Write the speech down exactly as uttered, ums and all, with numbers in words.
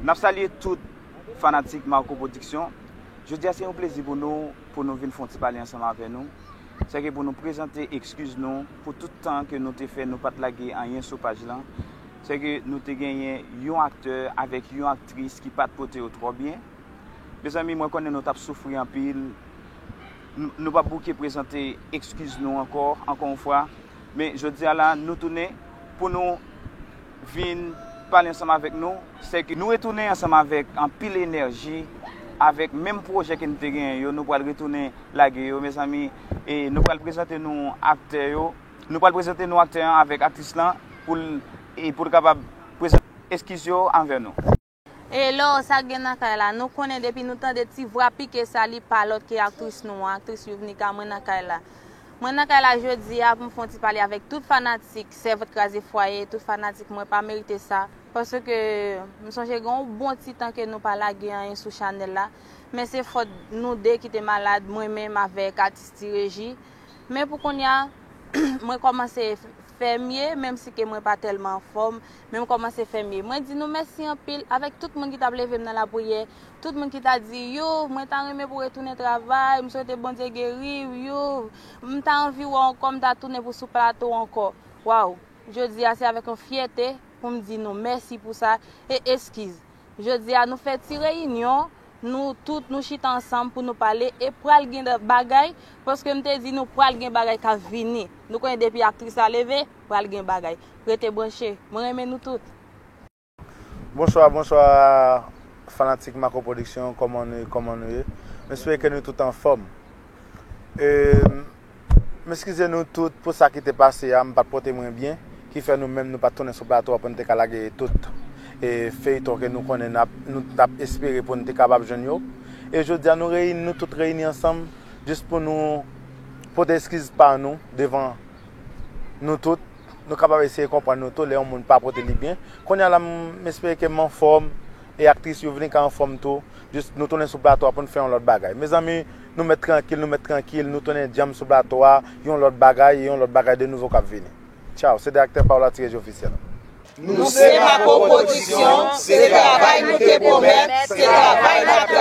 N ap salye tout fanatik Marco Production. Jodi a se yon plezi pou nou, pou nou vin fè yon ti pale ansanm avè nou. Sèke pou nou prezante ekskiz nou pou tout tan ke nou te fè nou pa t lage anyen sou paj lan. Sèke nou te genyen yon aktè avèk yon aktris ki pa t pote yo twò byen. Mezanmi, mwen konnen nou t ap soufri anpil. Nou, nou p ap bouke prezante ekskiz nou ankò, ankò yon fwa. Men jodi a la, nou tounen pou nou vin pale ansanm avèk nou. Sèke nou retounen ansanm avèk anpil enèji, avèk menm pwojè ke nou te genyen yo, nou pral retounen lage yo, mezanmi. E nou pral prezante nou aktè yo. Nou pral prezante nou aktè an avèk aktris lan pou l, e pou l kapab prezante ekskiz yo anvè nou. Hello, sa k gen nan kay la? Nou konnen depi nou tande ti vwa pike sa, li pa lòt ke aktris nou an, aktris Youvnica, mwen nan kay la. Mwen nan kay la jodi a pou m fè yon ti pale avèk tout fanatik Sèvant Kraze Fwaye, tout fanatik mwen pa merite sa. Paske m sonje gen yon bon ti tan ke nou pa lage anyen sou chanèl la. Men se fòt nou de ki te malad, mwen menm avèk atis Ti Reji. Men pou kounye a, mwen kòmanse fè mye, menm si ke mwen pa tèlman anfòm, men m kòmanse fè mye. Mwen di nou mèsi anpil avèk tout moun ki t ap leve m nan lapriyè, tout moun ki ta di, Youv, mwen ta renmen pou w retounen travay, m swete Bondye geri w, Youv, m ta anvi wè w ankò, m ta tounen pou sou plato ankò. Waw, jodi a se avèk yon fyète pou m di nou mèsi pou sa e eskiz. Jodi a nou fè ti reyinyon, nou tout nou chita ansanm pou nou pale e pral gen bagay, paske m te di nou pral gen bagay k ap vini. Nou konnen depi aktris la leve, pral gen bagay. Rete branche, mwen renmen nou tout. Bonswa, bonswa fanatik Marco Production, kòman nou ye, kòman nou ye? M espere ke nou tout anfòm. E, M eskize nou tout pou sa ki te pase a, m pa t pote mwen byen, ki fè nou menm nou pa t tounen sou plato a pou n te ka lage tout e feyton ke nou konnen n ap, nou t ap espere pou n te kapab jwenn yo. E jodi a nou reyini, nou tout reyini ansanm jis pou nou pote eskiz pa nou devan nou tout, nou kapab eseye konprann nou tou lè yon moun pa pote li byen. Kounye a la m espere ke m anfòm e aktris Youvnica anfòm tou. Jis nou tounen sou plato a pou n fè yon lòt bagay. Mezanmi, nou mèt trankil, nou mèt trankil, nou tounen djanm sou plato a, yon lòt bagay, e yon lòt bagay de nouvo k ap vini. Tchaw, se de aktè pa w la Ti Reji Ofisyèl. Nou se Marco Production, se travay nou te pwomèt, se travay n ap